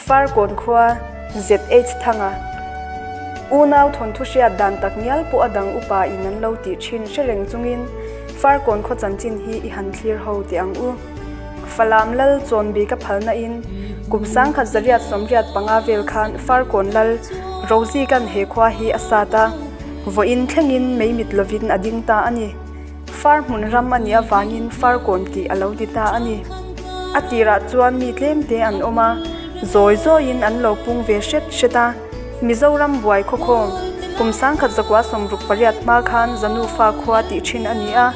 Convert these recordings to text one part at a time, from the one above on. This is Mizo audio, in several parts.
Farkawn khua ZH Thanga unau thawnthu hriat dan tak ngial pawh a dang upa in an lo tih thin hre reng chungin Farkawn khaw chanchin hi i han thlir ho teh ang u. Falam Lal Chawnbi ka phalna in kum 1185 vel khan Farkawn Lal Rozikan he khua hi a sat a, vawiin thlengin mei mit lovin a ding ta a ni. Far hmun ram a nih avangin Farkawn tih a lo ni ta a ni. A tirah chuan mi tlemte an awm a, zawi zawiin an lo pung ve hret hret a. Mizoram buai khawkhawm, kum 1168 hma khan Zanufa khua tih thin a ni a,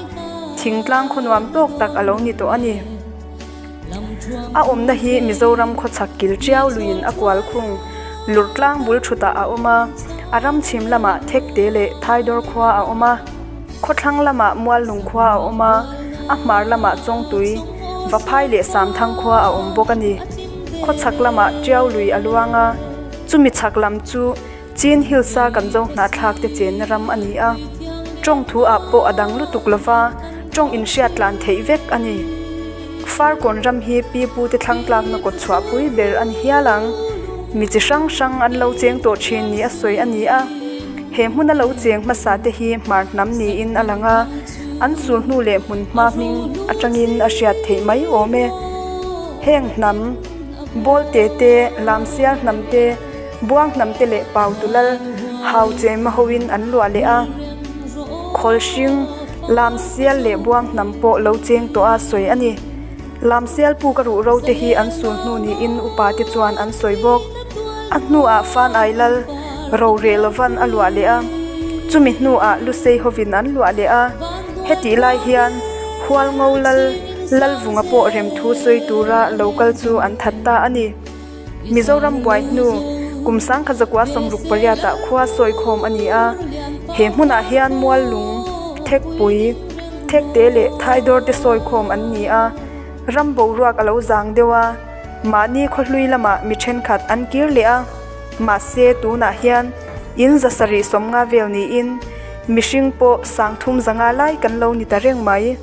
thingtlang khaw nuam tawk tak a lo ni tawh a ni. A awmna hi Mizoram khawchhak kil tiau luiin a kual khung Lurhtlang bul thutah a awm a, a ram chhim lamah Thekte leh Thaidawr khua a awm a. Khawthlang lamah Muallung khua a awm a, a hmar lamah Chawngtui, Vaphai leh Samthang khua a awm bawk a ni. Khawchhak lamah Tiau lui a luang a, chumi chhak lam chu Chin Hills-a kan zo hnahthlak te chenna ram a ni a. Tawng thu ah pawh a dang lutuk lova, tawng inhriat tlan theih vek a ni. Farkawn ram hi pi pu te thlang tlakna kawt chhuahpui ber a ni hial ang. Mi chi hrang hrang an lo cheng tawh thin ni a sawi a ni a. He hmuna lo cheng hmasa te hi hmar hnam niin a lang a, an sul hnu leh hmun hma hming atangin a hriat theih mai awm e. Heng hnam, Bawlte te, Lamsial hnam te, Buang hnam te leh Pautulal hau chema hoin an luah leh a. Khawlhring, Lamsial leh Buang hnam pawh lo cheng tawh a sawi a ni. Lamsial pu ka ruh ro te hi an sul hnu niin upa te chuan an sawi bawk. A hnuah Fanai lal roreh lovan a luah leh a, chumi hnuah Lusei hovin an luah leh a. Hetih lai hian Hualngo lal Lalvunga pawh remthu sawi tura lo kal chu an that ta a ni. Mizoram buai hnu kum 1968 ah khua sawikhawm a ni a, he hmunah hian Muallung, Thekpui, Thekte leh Thaidawr te sawikhawm an ni a, ram boruak a lo zang deuh a, mahni khawhlui lamah mi thenkhat an kir leh a, mahse tunah hian in 750 vel niin mihring pawh 300 lai kan lo ni ta reng mai.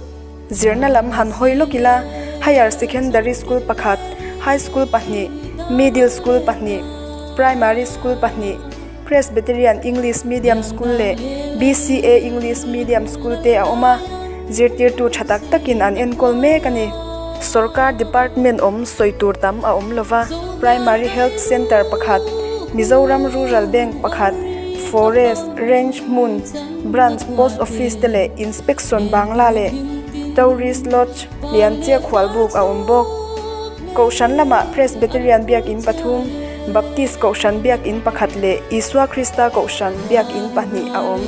Zirna lam han hawi lawk ila, Higher Secondary School pakhat, High School pahnih, Middle School pahnih, Primary School pahnih, Presbyterian English Medium School leh BCA English Medium School te a awm a, zirtirtu tha tak takin an enkawl mek a ni. Sorkar Department awm sawi tur tam a awm lova, Primary Health Centre pakhat, Mizoram Rural Bank pakhat, Forest Range hmun, Branch Post Office te leh Inspection Bangla leh Tourist Lodge lian chiah khualbuk a awm bawk. Kohhran lamah Presbyterian Biakin pathum, Baptist Kohhran Biakin pakhat leh Isua Krista Kohhran Biakin pahnih a awm.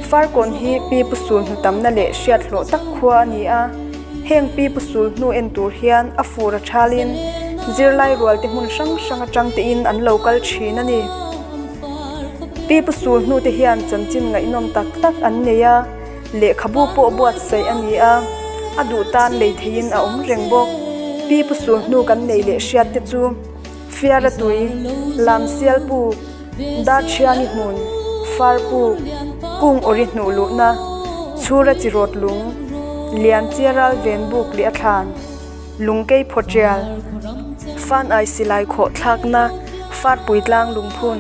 Farkawn hi Pi Pu Sul hnu tamna leh hriat hlawh tak khua a ni a. Heng Pi Pu Sul hnu en tur hian a fur a thalin zirlai rual te hmun hrang hrang atang tein an lo kal thin a ni. Pi Pu Sul hnu te hian chanchin ngaihnawm tak tak an nei a, lehkhabu pawh buatsaih a ni a, a duh tan lei theiin a awm reng bawk. Pi Pu Sul hnu kan nei leh hriat te chu Fiara tui, Lamsial puk, Darthiangi hmun, Far puk, Kung awri hnuh luhna, Chhura chi rawt lung, Lianchia ral ven buk leh a thlan. Lungkei phawtial, Fan ai silai khawh thlakna, Farpui tlang lungphun,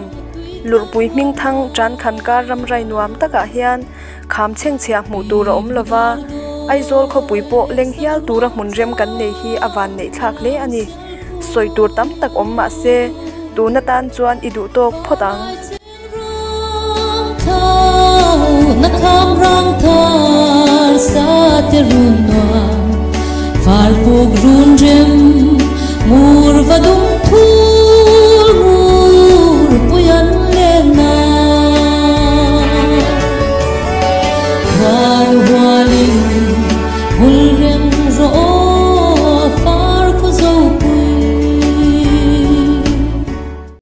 Lurhpui hmingthang tan khan kar ramrai nuam takah hian kham chhengchhia hmuh tur a awm lova, Aizawl khawpui pawh leng hial tura hmun rem kan nei hi a van neih thlak hle a ni. Sawi tur tam tak awm mah se, tun atan chuan i duh tawk phawt ang.